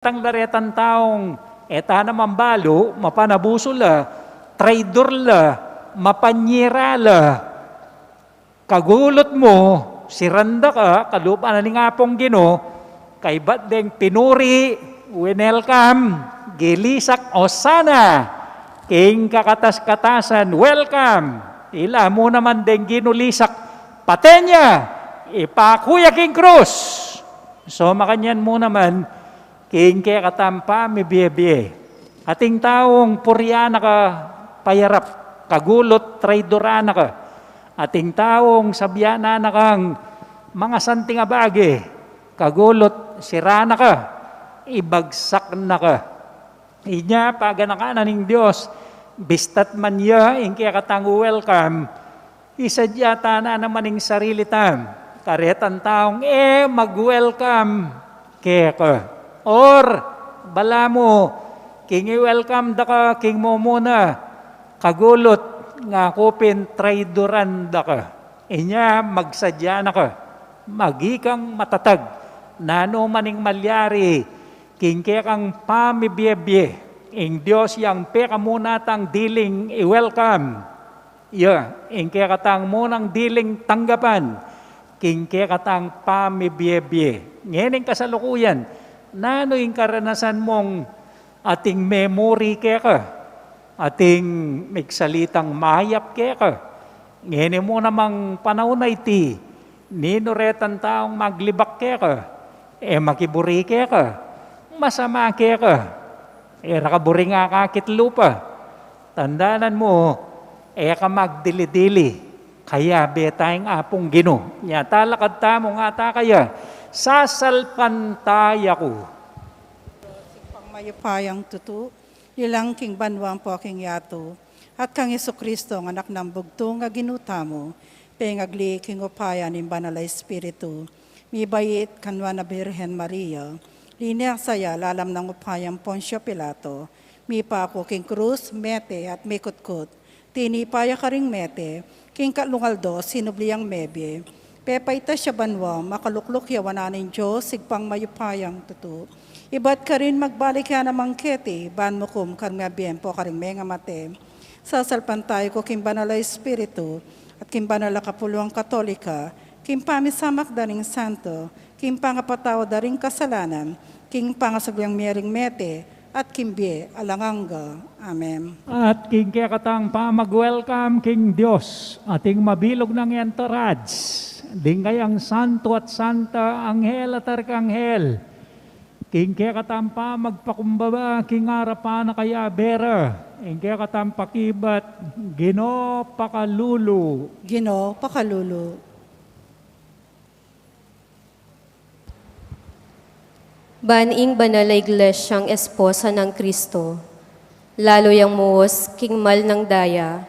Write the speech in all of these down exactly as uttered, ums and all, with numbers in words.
Itang la retang taung e ta naman balu, mapanabusu la, traidor la, mapanyira la. Kagulut mu, siran da ka, kalupa na ning Apung Ginu, kaybat deng pinuri, winelcome, gilisak, Osana, king kakatas-katasan, welcome. Ila mu naman deng Ginu lisak, pate ne, ipaku ya king krus. So, makanyan mu naman, king kekatang pamibie-bie. Ating taung purian na ka payarap, kagulut traidoran na ka. Ating taung sabian na kang mangasanting a bage, kagulut sira na ka, ibagsak na ka. Inya paganakan na ning Dios, bistat man ya ing kekatang welcome, isadya ta na naman ing sarili tam, karetang taung e mag-welcome keka. Or, balamu, king i-welcome da ka, king mumuna, kagulut, ngaku pin traidoran da ka. Inya, magsadya na ka, maging kang matatag, nanu man ing malyari, king kekang pamibie-bie, ing Dios yang pekamunatang diling i-welcome. Ya, ing kekatang munang diling tanggapan, king kekatang pamibie-bie. Ngening kasalukuyan, nanu ing karanasan mung ating memuri keka, ating migsalitang mayap keka? Ngeni mu namang panaun a iti, ninu retang taung maglibak keka, e makiburi keka, masama keka, e ra ka buring akakit lupa. Tandanan mu, e ka magdili-dili, kayabe ta ing Apung Ginu. Nya talakad tamu nga ta kaya, sasalpantaya ku. Pang mayupayang tutu, linlang king banua ampo king yatu, at kang Jesucristo, a Anak nang bugtung a Ginu tamu, pengagli king upaya ning Banal a Espiritu, mibait kang Nuan a Birhen Maria, linasa ya lalam nang upayang Poncio Pilato, mipaku king krus, mete at mikutkut, tinipa ya karing mete, king katlung aldo sinubli yang mebie, pepaitas ya banua, makalukluk ya wanan ning Dios, Ibpang mayupayang tutu. Ibat karin magbalik ya naman keti, ban mukum karing mabie ampo karing mengamate. Sasalpantaya ku king Banal a Espiritu, at king Banal a Kapulungan Katolika, king pamisamak da ring santo, king pangapatawad da ring kasalanan, king pangasubli yang mie ring mete, at king bie alang angga. Amen. At king kekatang pamag-welcome king Dios, ating mabilug nang entourage, ding kayang santo at santa, anghel at arkanghel, king kekatang pamagpakumbaba king arapan na kayabe ra, ing kekatang pakibat, Ginu pakalulu. Ginu pakalulu. Ban ing banal a iglesyang esposa nang Kristo, lalu yang muus king mal nang daya,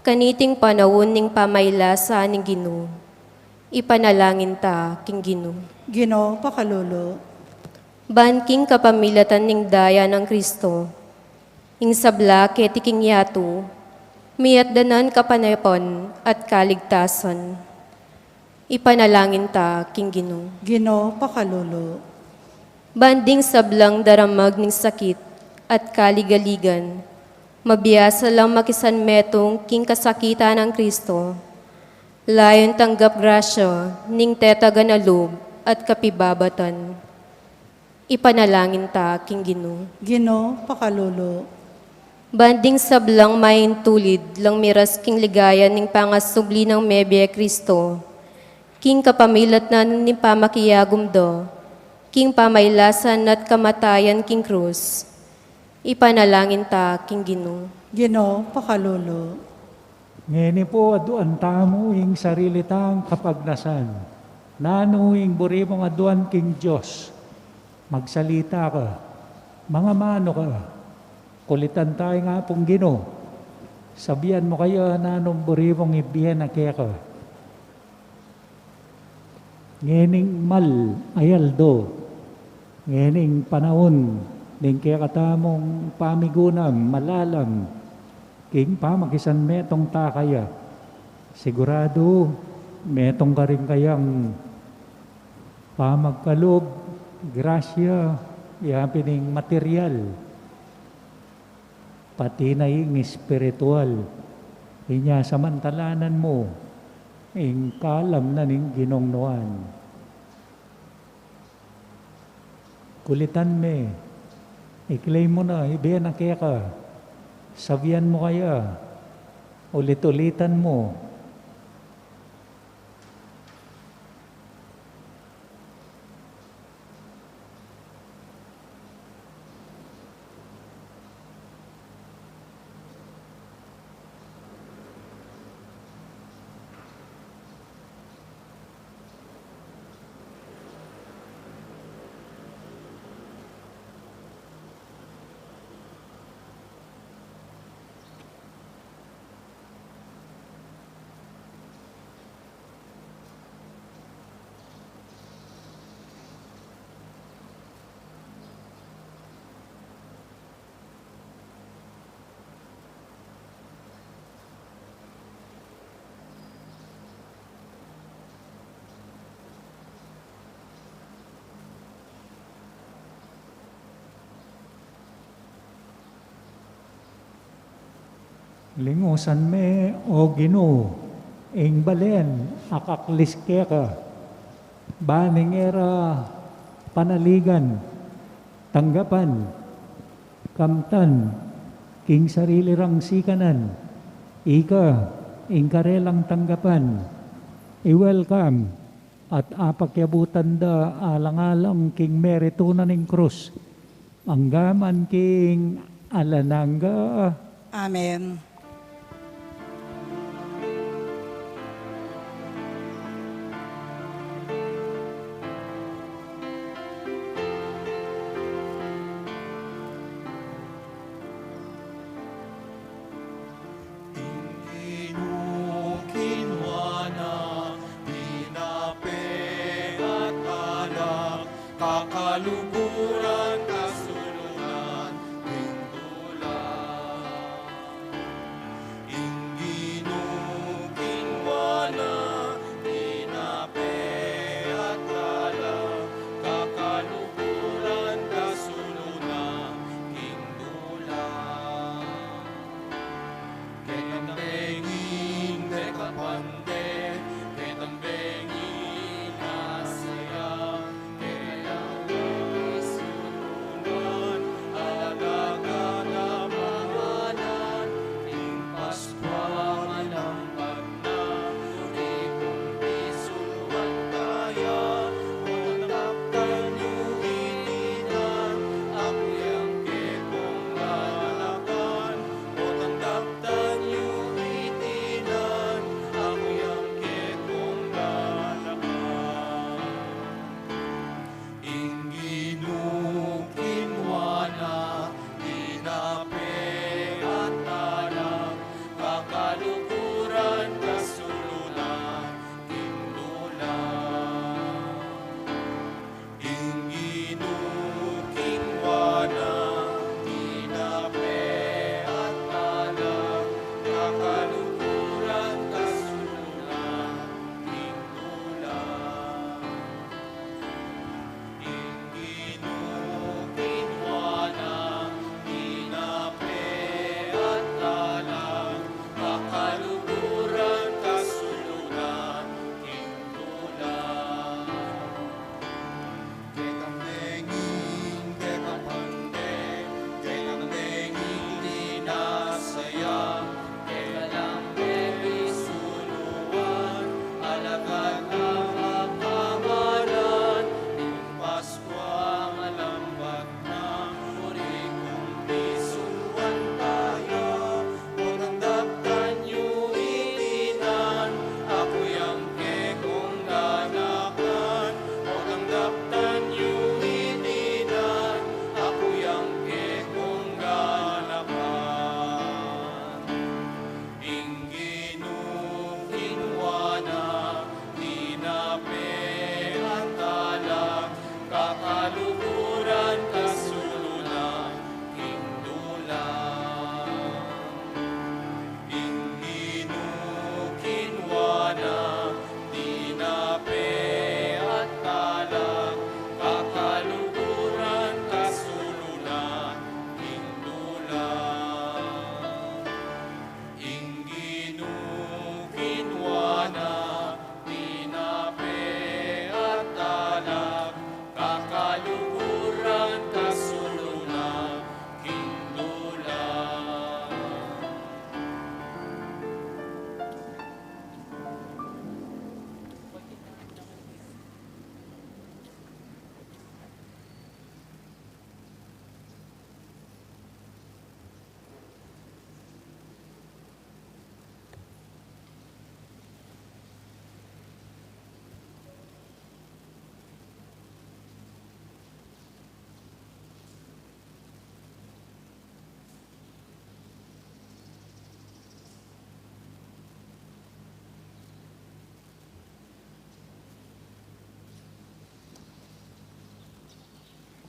kaniting panaun ning pamailasa ning Ginu, ipanalangin ta king Ginu. Ginu pakalulu. Ban king kapamilatan ning daya nang Kristo, ing sabla keti king yatu, miatdanan kapanapan at kaligtasan. Ipanalangin ta king Ginu. Ginu pakalulu. Ban ding sablang daramag ning sakit at kaligaligan, mabiasa lang makisanmetung king kasakitan nang Kristo, layun tanggap grasya ning tetagan a lub at kapibabatan. Ipanalangin ta king Ginu. Ginu pakalulu. Ban ding sablang maintulid lang miras king ligaya ning pangasubli nang mebie Kristo, king kapamilatan ning pamakiyagum da king pamailasan at kamatayan king krus, ipanalangin ta king Ginu. Ginu pakalulu. Ngeni pu, aduan tamu ing sarili tang kapagnasan. Nanu ing buri mung aduan king Dios? Magsalita ka, mangamanu ka, kulitan ta ing Apung Ginu. Sabian mu kaya nanung buri mung ibie na keka. Ngening mal a aldo, ngening panaun ning kekatamung pamigunam malalam king pamakisanmetung ta kaya, siguradu metung karing kayang pamagkalub, grasya, ya pin ing material, pati na ing espiritual. Inya samantalanan mu ing kalam na ning Ginung Nuan. Kulitan me, i-claim mu na, ibie na keka, sabian mu kaya, ulit-ulitan mu. Lingusan me, O Ginu, ing balen a kaklis keka, ban ing e ra panaligan, tanggapan, kamtan, king sarili rang sikanan, ika, ing karelang tanggapan, i-welcome, at apakyabutan da alang-alang king meritu na ning krus, angga man king alang angga. Amen. Ing kinukinuan na pinape at alak, kakaluguran, kasulungan, ing tulang.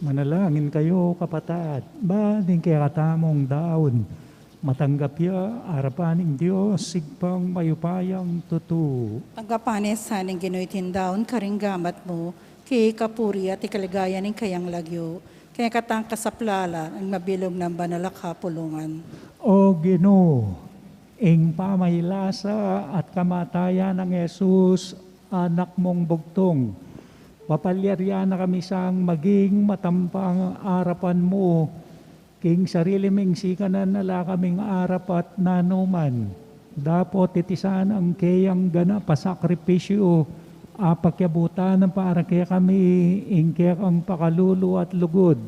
Manalangin kayu, kapatad, ban ing kekatamung daun matanggap ya arapan ning Dios, Ibpang mayupayang tutu. Tanggapan na sa ning Ginu iting daun karing gamat mu, king kapurian at kaligayan ning kayang lagyu, king kekatang kasaplalan at mabilug nang banal a kapulungan. O Ginu, ing pamailasa at kamatayan nang Jesus, Anak mung bugtung, papalyarian na kami sang maging matampang arapan mu, king sarili ming sikanan ala kaming arapat nanu man. Dapot iti sana ing keyang ganap a sakripisyu, apakyabutan na para kekami ing kekang pakalulu at lugud.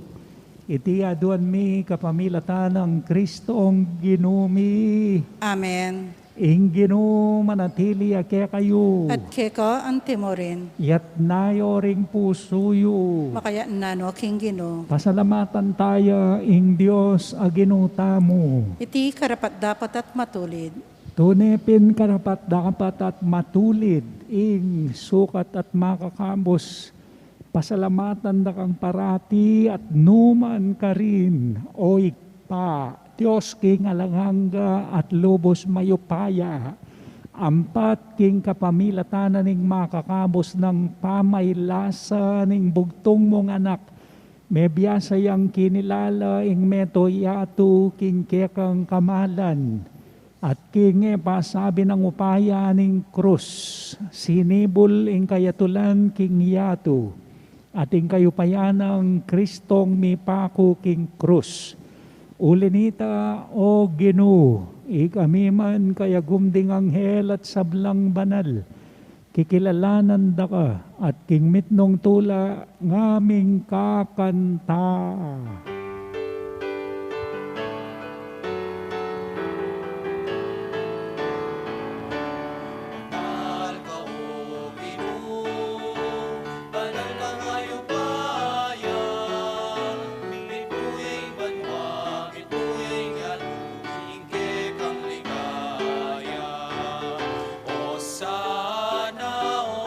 Iti aduan mi kapamilatan nang Kristong Ginu mi. Amen. Ing Ginu manatili ya kekayu. At keka antimurin. Iyatas yu ring pusu yu. Makayatas no king Ginu. Pasalamatan taya ing Dios a Ginu tamu. Iti karapat-dapat at matulid. Tune pin karapat-dapat at matulid ing sukat at makakabus. Pasalamatan da kang parati at nukarin man, O Ibpa, Dios king alang angga at lubus mayupaya, ampat king kapamilatan na ning makakabus nang pamailasa ning bugtung mung Anak, mebiasa yang kinilala ing meto yatu king kekang kamalan. At king e pasabi nang upaya ning krus, sinibul ing kayatulan king yatu, at ing kayupayan nang Kristong mipaku king krus. Uli nita, O Ginu, ikami man kayagum ding anghel at sablang banal, kikilalanan da ka, at king mitmung tula ngaming kakanta. Banal ka, O Ginu, banal ka mayupaya, mitmu ing banua, mitmu ing yatu, ing kekang ligaya. Osana,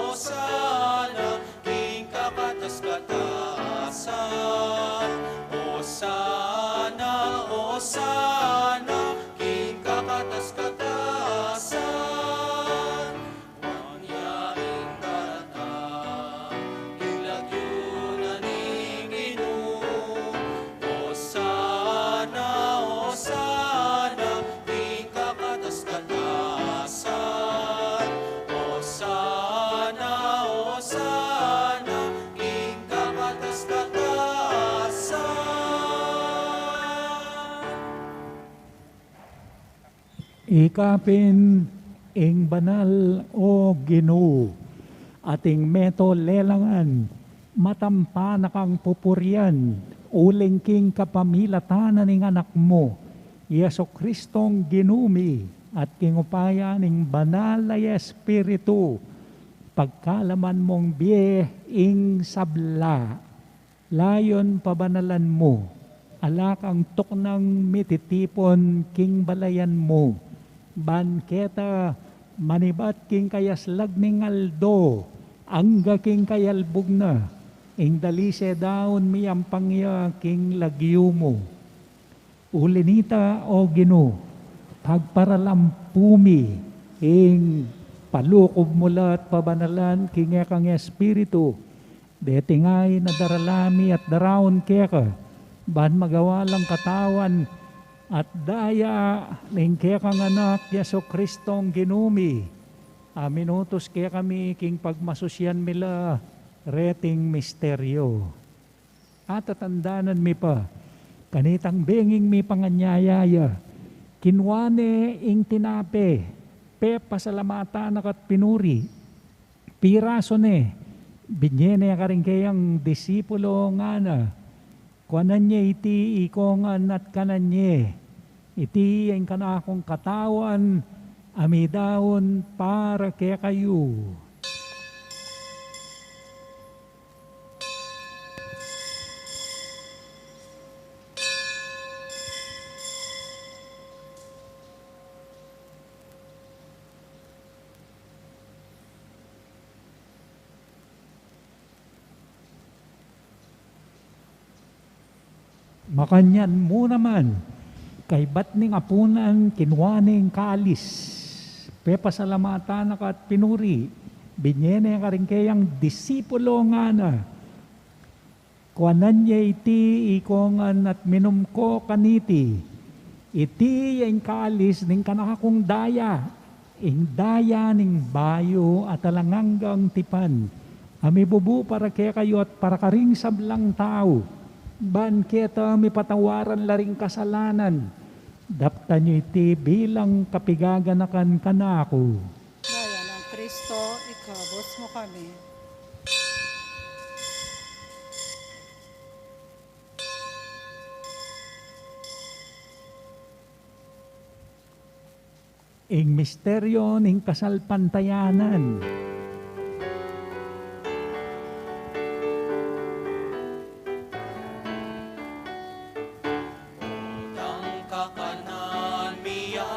Osana, king kakatas-katasan. Osana, Osana, king kakatas-katasan. Nuan ya ing daratang king lagyu na ning Ginu. Osana, Osana, king kakatas-katasan. Osana, Osana, king kakatas-katasan. Ika pin ing banal, O Ginu, at ing meto lelangan, matampa na kang pupurian, uling king kapamilatan na ning Anak mu, Jesukristong Ginu mi, at king upaya ning Banal a Espiritu, pagkalaman mung bie ing sabla. Layun pabanalan mu, ala kang tuknang mititipun king balayan mu, ban keta manibat king kayaslag ning aldo, angga king kayalbug na, ing dalise daun miyampang ya king lagyu mu. Uli nita, O Ginu, pagparalampu mi ing palukub mu la at pabanalan king e kang Espiritu, deti ngeni darala mi at daraun keka, ban magawa lang katawan at daya ning kekang Anak, Jesukristong Ginu mi, a minutus kekami king pagmasusyan mi la reting misteryu. Atatandanan mi pa, kanitang benging mipanganyaya ya, kinua ne ing tinape, pepasalamatan na ka't pinuri, pirasu ne, binye ne karing keyang disipulu, ngana: Kuanan ye iti ikongan at kanan ye, iti ing kanakung katawan a midaun para kekayu. Makanyan mu naman, kaybat ning apunan, kinua ne ing kalis, pepasalamatan na ka at pinuri, binye ne karing kayang disipulo, ngana: Kuanan ye iti ikongan at minum ko kaniti. Iti ya ing kalis ning kanakung daya, ing daya ning bayu at alang anggang tipan, a mibubu para kekayu at para karing sablang tau, ban keta mipatawaran la ring kasalanan. Daptan yu iti bilang kapigaganakan kanaku. Daya nang Kristo, ikabus mu kami. Ing misteryo ning kasalpantayanan. Potang kakanan mi ya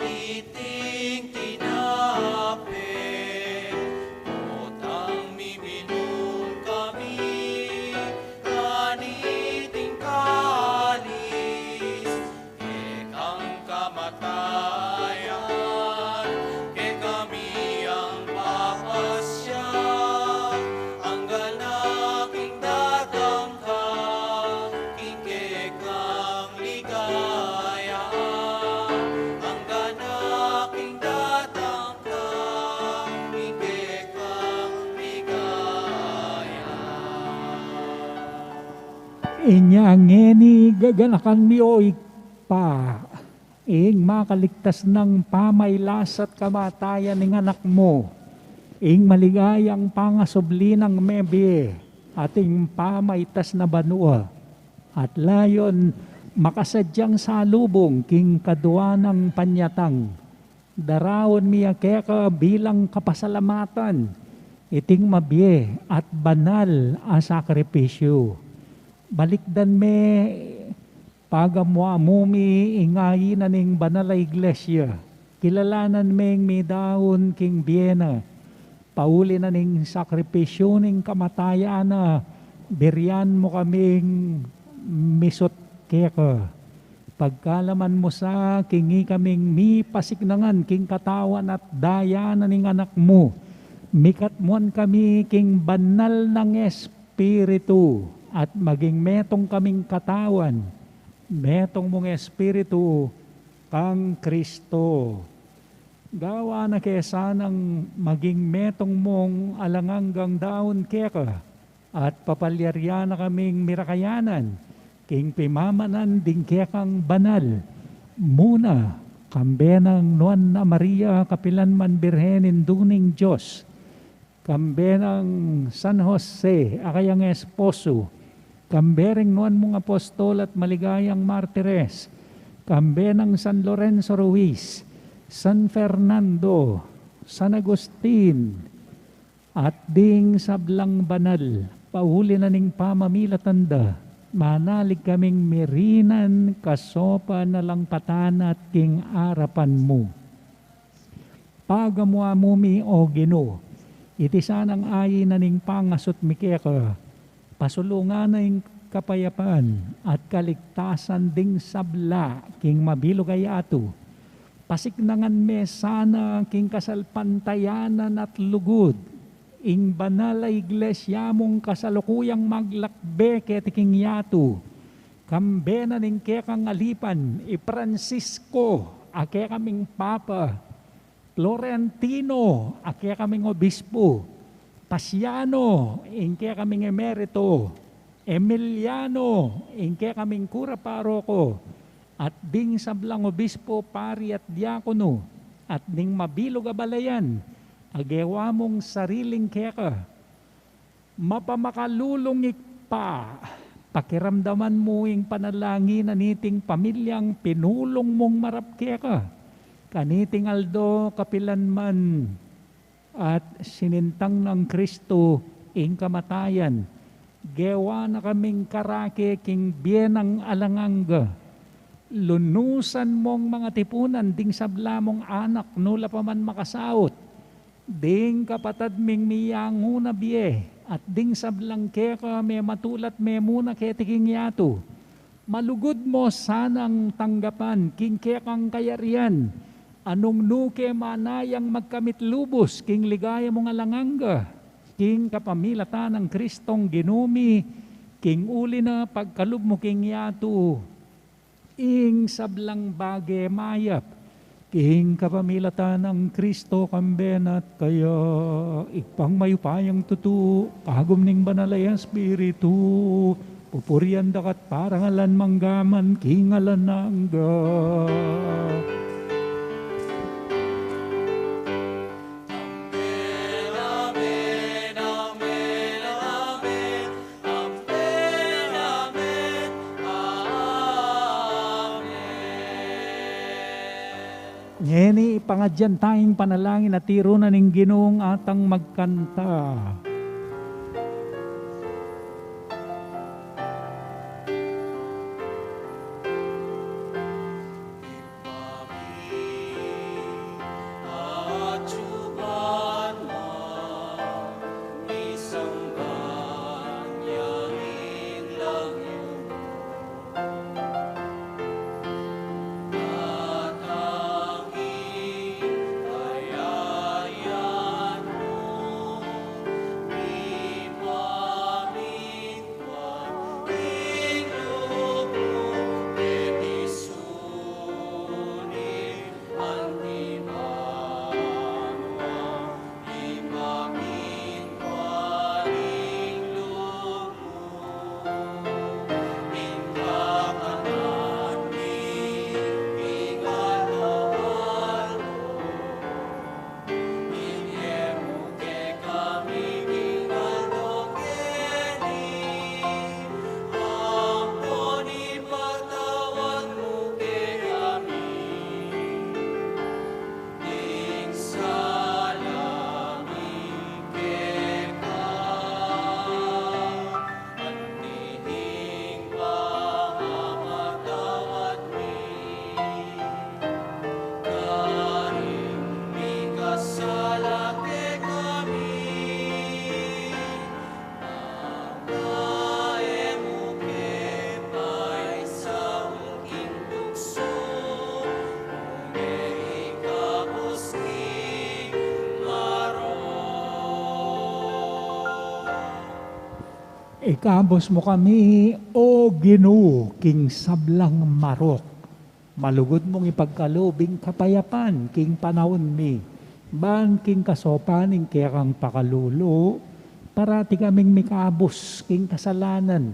iting tinape, potang miminum kami kaniting kalis, kekang kamatayan kekami yang papasya, anggang king datang ka, king kekang ligaya, anggang king datang ka, king kekang ligaya. Inya ngeni gaganakan mi, o Ibpa, ing makaligtas nang pamailas at kamatayan ning Anak mu, ing maligayang pangasubli nang mebie, at ing pamaitas na banua. At layon makasadyang salubung king kadua nang panyatang, daraun mi ya keka bilang kapasalamatan iting mabie at banal a sakripisyu. Balikdan me, pagamu-amu mi, ing ain na ning banal a iglesia. Kilalanan meng midaun king bie na, pauli na ning sakripisyu ning kamatayan na, birian mu kaming misut keka. Pagkalaman mu sa, king ikaming mipasiknangan king katawan at daya na ning Anak mu, mikatmuan kami king banal nang Espiritu, at maging metung kaming katawan, metung mung Espiritu, kang Kristo. Gawan na ke sanang maging metung mung alang anggang daun keka, at papalyarian na kaming mirakayanan king pimamanan ding kekang banal, muna, kambe nang Nuan a Maria, kapilan man Birhen, Indu ning Dios, kambe nang San Jose a kayang esposo, kambe ring nuan mung apostol at maligayang martires, kambe nang San Lorenzo Ruiz, San Fernando, San Agustin, at ding sablang banal, pauli na ning pamamilatan da, manalig kaming mirinan kasopan alang patana at king arapan mu. Pagamu-amu mi, O Ginu, iti sanang ain na ning pangasut mi keka, pasulungan na ing kapayapan at kaligtasan ding sabla king mabilug a yatu. Pasiknangan me sana king kasalpantayanan at lugud ing banal a iglesia mung kasalukuyang maglakbe keti king yatu, kambe na ning kekang alipan, i Francisco a kekaming Papa, Florentino a kekaming Obispo, Pasiano ing kekaming Emerito, Emiliano ing kekaming Kura Paroko, at ding sablang obispo, pari at diakono, at ding mabilug a balayan a gewa mung sariling keka. Mapamakalulung Ibpa, pakiramdaman mu ing panalangin na niting pamilyang pinulung mung marap keka, kaniting aldo kapilan man at sinintang nang Kristo ing kamatayan, gewa na kaming karake king bie nang alang angga. Lunusan mung mangatipunan ding sabla mung anak, nu la pa man makasaut, ding kapatad ming miyangu na bie, At ding sablang keka mematulat me muna keti king yatu, malugud mo sanang tanggapan king kekang kayarian, anung nu ke manayang magkamit lubus king ligaya mung alang angga, king kapamilatan nang Kristong Ginu mi, king uli na pagkalub mu king yatu. Ing sablang bage mayap, king kapamilatan nang Kristo, kambe na at kaya, Ibpang mayupayang tutu, kagum ning Banal a Espiritu, pupurian da ka at parangalan mangga man king alang angga. Amen, amen, amen, amen. Amen, amen, amen. Ngeni, pangadyan tayang panalangin a tiru na ning Ginung atang magkanta. Ikabus mu kami, O Ginu, king sablang marok. Malugud mung ipagkalub ing kapayapan king panaun mi, ban king kasopan ning kekang pakalulu, parati kaming mikabus king kasalanan,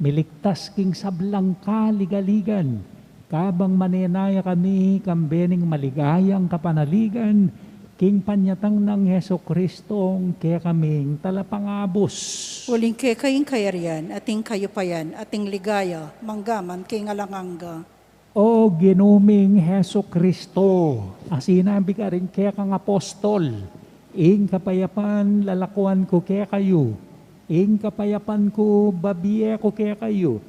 miligtas king sablang kaligaligan, kabang manenaya kami kambe ning maligayang kapanaligan, king panyatang nang Jesucristong kekaming Talapangabus. Uling keka ing kayarian, at ing kayupayan, at ing ligaya, mangga man king alang angga. O Ginu ming Jesucristo, a sinabi karing kekang apostol, ing kapayapan lalakuan ku kekayu, ing kapayapan ku babie ku kekayu,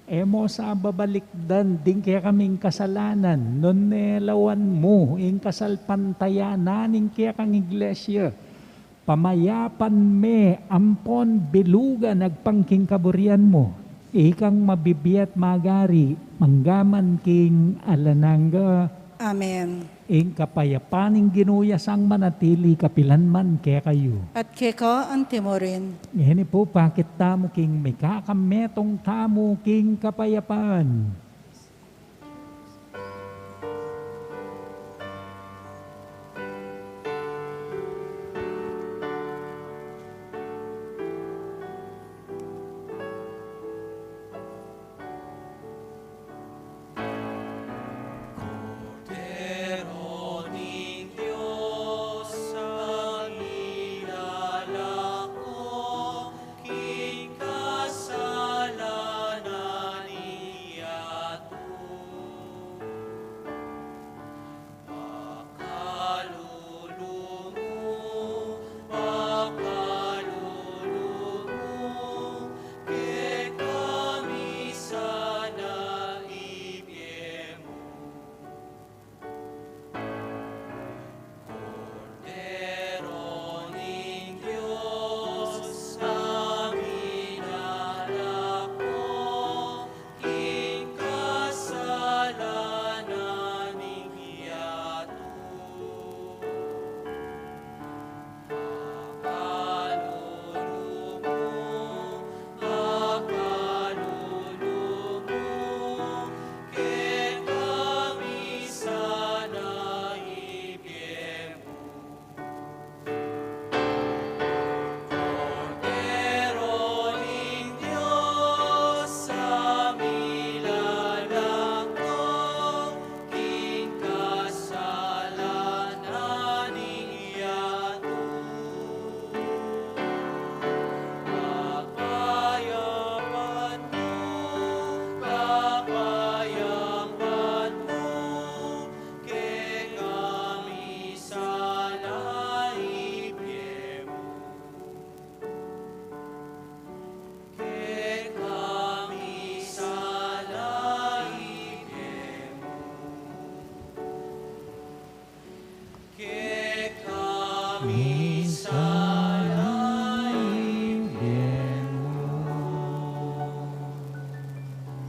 e mo sa babalikdan ding kekaming kasalanan, nune lawan mu ing kasalpantayanan ning kekang iglesia. Pamayapan me ampon bilugan agpang king kaburian mu, ikang mabibie at magari, mangga man king alang angga. Amen. Ing kapayapan ning Ginu ya sang manatili kapilan man kekayu. At keka anti murin. Ngeni pu, pakit tamu king mikakametung tamu king kapayapan. Kordero ning Dios, a milalako king kasalanan ning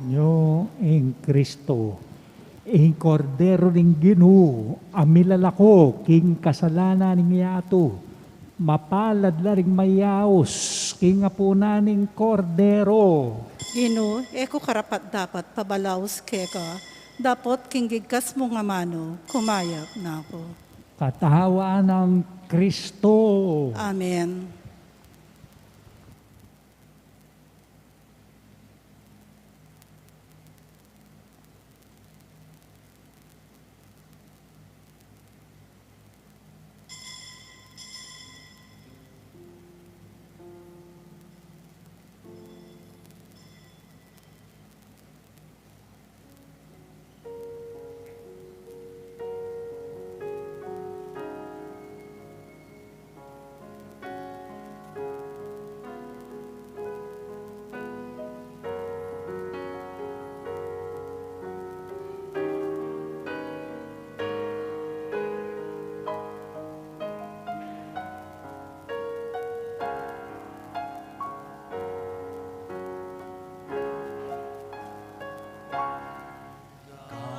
Nyo ing Kristo, ing Kordero ning Ginu, a milalako king kasalanan ning yatu. Mapalad la ring mayaus king apunan ning Kordero. Ginu, e ku karapat-dapat pabalaus keka, dapot king gigkas mung amanu, kumayap na ku. Katawan nang Kristo. Amen.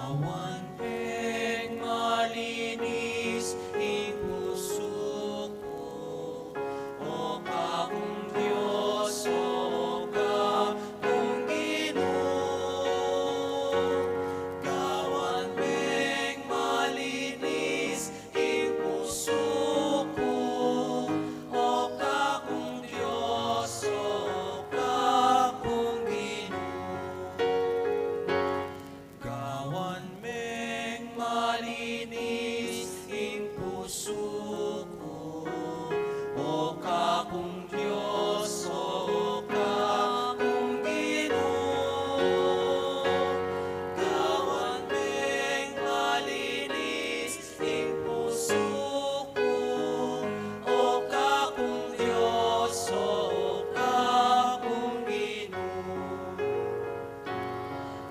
Gawan meng malinis ing pusu ku, O Kakung Dios, O Kakung Ginu. Gawan meng malinis ing pusu ku, O Kakung Dios, O Kakung Ginu. Gawan meng malinis ing pusu ku, O Kakung Dios, O Kakung Ginu. Gawan meng malinis ing pusu ku, O Kakung Dios, O Kakung Ginu.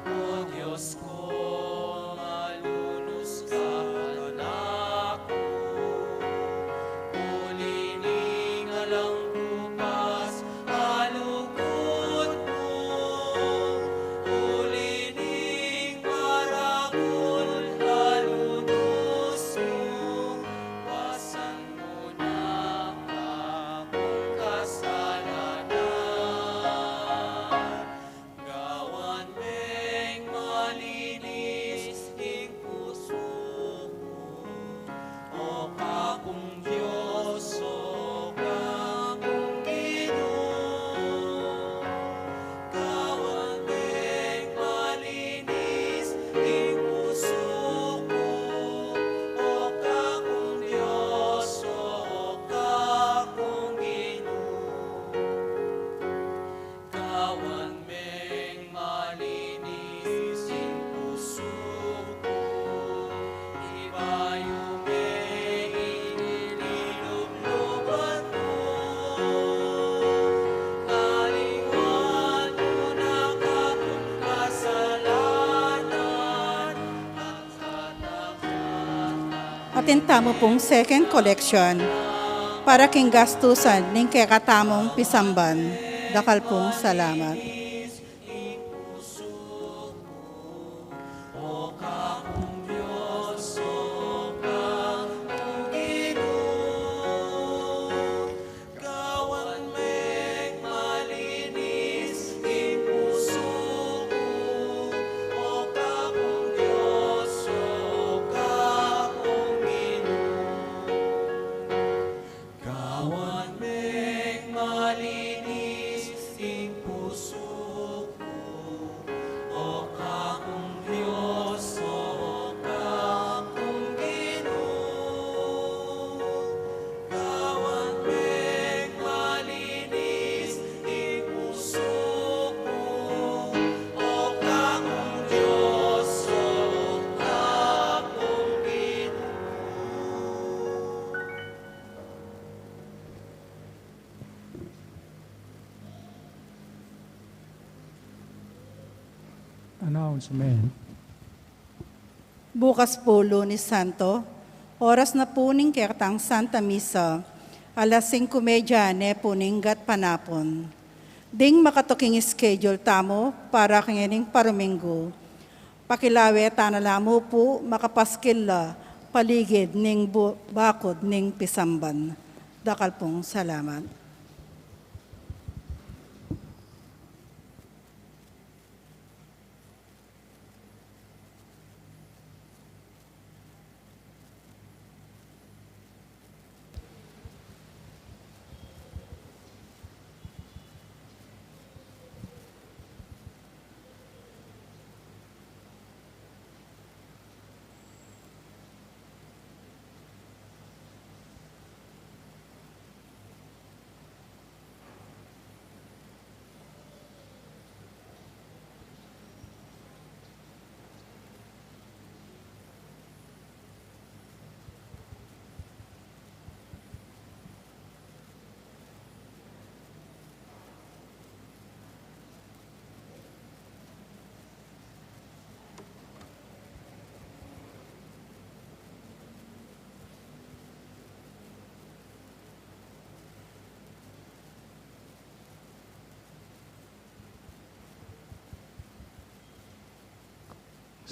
O Dios ku, malunus ka kanaku, uli ning alang kupas a lugud mu, uli ning maragul a lunus mu, wasan mu na kakung kasalanan. Gawan meng malinis ing pusu ku, O Kakung Dios, O Kakung Ginu. Gawan meng malinis ing pusu ku, O Kakung Dios, O Kakung Ginu. Gawan meng malinis ing pusu ku, ibayu me ing linubluban mu, aliwan mu na kakung kasalanan. Atin tamu pung second collection para king gastusan ning kekatamung pisamban. Dakal pung salamat. Gawan meng malinis ing pusu ku, O Kakung Dios, O Kakung Ginu. Gawan meng malinis ing pusu ku, O Kakung Dios, O Kakung Ginu. Gawan meng malinis ing pusu ku, O Kakung Dios, O Kakung Ginu. Announcement. Bukas pu, Lunes Santo, oras na pu ning kekatang Santa Misa, alas singko medya ne pu ning gatpanapun. Ding makatuking schedule tamu para kang ining paruminggu, pakilawe tana la mu pu makapaskil la paligid ning bu-, bakud ning pisamban. Dakal pung salamat.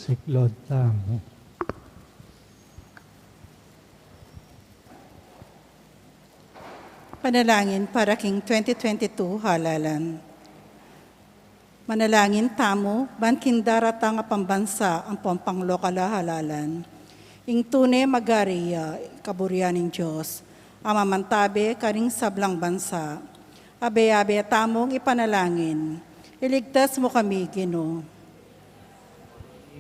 Siklaud tamu. Panalangin para king twenty twenty-two halalan. Manalangin tamu ban king daratang a pambansa ampong panglokal a halalan, ing tune magari ya kaburian ning Dios a mamantabe karing sablang bansa. Abe-abe tamung ipanalangin. Iligtas mu kami, Ginu.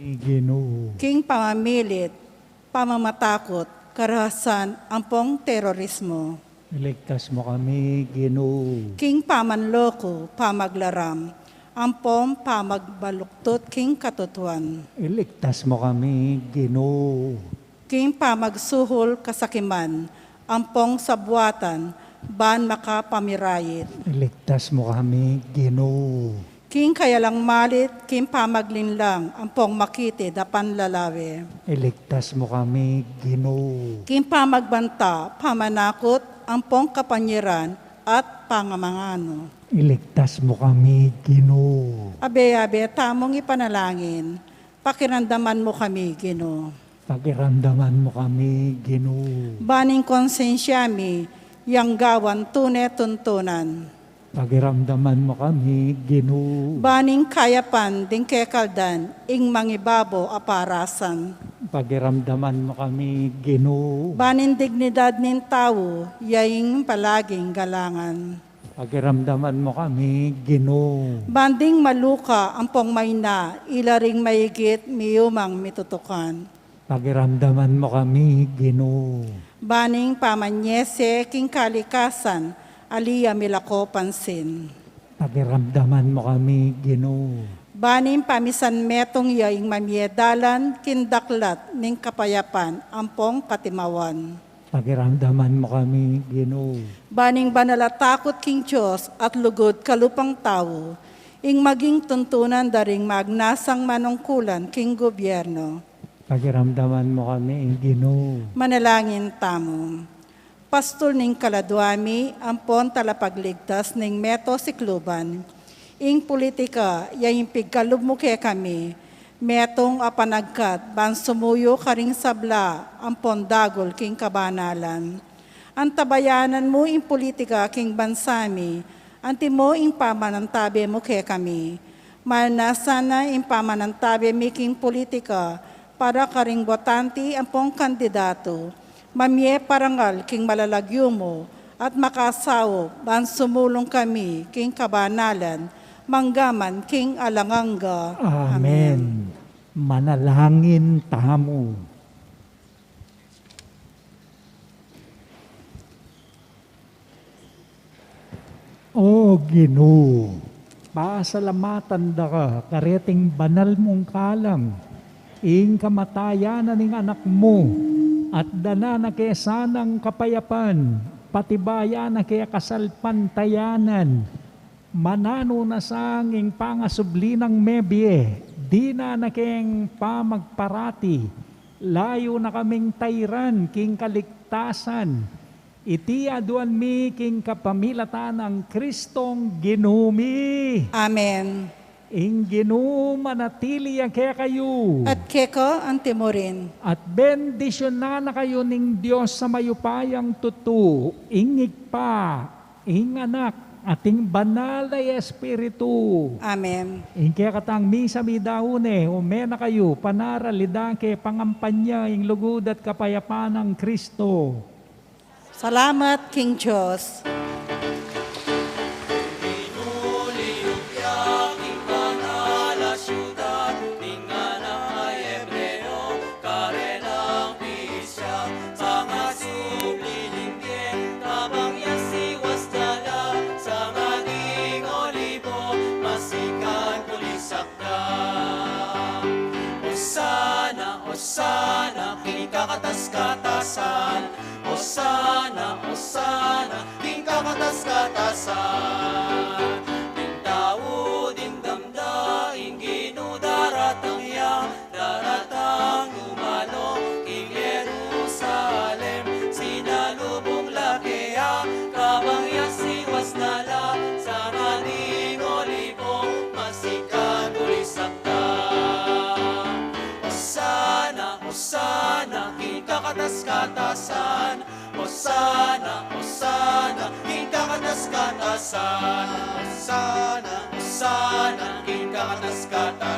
Ginu. King pamamilit, pamamatakut, karahasan, ampong terorismo. Iligtas mu kami, Ginu. King pamanloko, pamaglaram, ampong pamagbaluktut king katutuan. Iligtas mu kami, Ginu. King pamagsuhul kasakiman, ampong sabuatan, ban makapamirait. Iligtas mu kami, Ginu. King kayalang malit, king pamaglinlang, ampong makitid a panlalawe. Iligtas mu kami, Ginu. King pamagbanta, pamanakut, ampong kapanyiran, at pangamanganu. Iligtas mu kami, Ginu. Abe-abe tamung ipanalangin. Pakiramdaman mu kami, Ginu. Pakiramdaman mu kami, Ginu. Ban ing konsensya mi, yang gawan tune tuntunan. Pakiramdaman mu kami, Ginu. Ban ing kayapan ding kekaldan, ing mangibabo a parasan. Pakiramdaman mu kami, Ginu. Ban ing dignidad ning tau, ya ing palaging galangan. Pakiramdaman mu kami, Ginu. Ban ding maluka ampong maina, ila ring maigit miyumang mitutukan. Pakiramdaman mu kami, Ginu. Ban ing pamanyese king kalikasan, ali ya milako pansin. Pakiramdaman mu kami, Ginu. Ban ing pamisan metung ya ing mamie dalan king daklat ning kapayapan ampong katimawan. Pakiramdaman mu kami, Ginu. Ban ing banal a takut king Dios at lugud kalupang tau, ing maging tuntunan da ring magnasang manungkulan king gubyerno. Pakiramdaman mu kami, Ginu. Manalangin tamu. Pastul ning kaladua mi, ampon talapagligtas ning meto sikluban. Ing pulitika, ya ing pigkalub mu kekami, metung a panagkat, ban sumuyu karing sabla, ampon dagul king kabanalan. Antabayanan mu ing pulitika king bansa mi, antimo ing pamanantabe mu kekami. Mal na sana ing pamanantabe mi king pulitika, para karing botante ampong kandidatu, mamie parangal king malalagyu mu, at makasaup ban sumulung kami king kabanalan, manggaman king alang angga. Amen. Amen. Manalangin tamu. O Ginu, pasalamatan da ka kareting banal mung kalam, ing kamatayan na ning Anak mu, at dana na ke sanang kapayapan, patibayan na ke kasalpantayanan, mananu na sang ing pangasubli nang mebie, dinan na keng pamagparati, layu na kaming tairan king kaligtasan, Iti aduan mi king kapamilatan nang Kristong Ginu mi. Amen. Ing Ginu manatili ya kekayu. At keka antimurin. At bendisyunan na kayu ning Dios a mayupayang tutu, ing Ibpa, ing Anak, at ing Banal a Espiritu. Amen. Ing kekatang misa midaun ne, ume na kayu, panaralida ke pangampanya ing lugud at kapayapan nang Kristo. Salamat king Dios. Inuliw ya king banal a siudad, ning anak a Hebreo, karelang pisya, pangasubli ning bie, kabang ya siwas na la, sanga ning olibo, masikan kulisak na. Osana, Osana, king kakatas-katasan, Osana, Osana, king kakatas-katasan. Ing tau ding damdaling Ginu daratang ya, daratang dumalo king Jerusalem, sinalubung la keya, kabang ya siwas na la, sanga ning olibo, masikan kulisak na. Osana, Osana, king kakatas-katasan, Osana, Osana, king kakatas-katasan. Osana, Osana, king kakatas-katasan.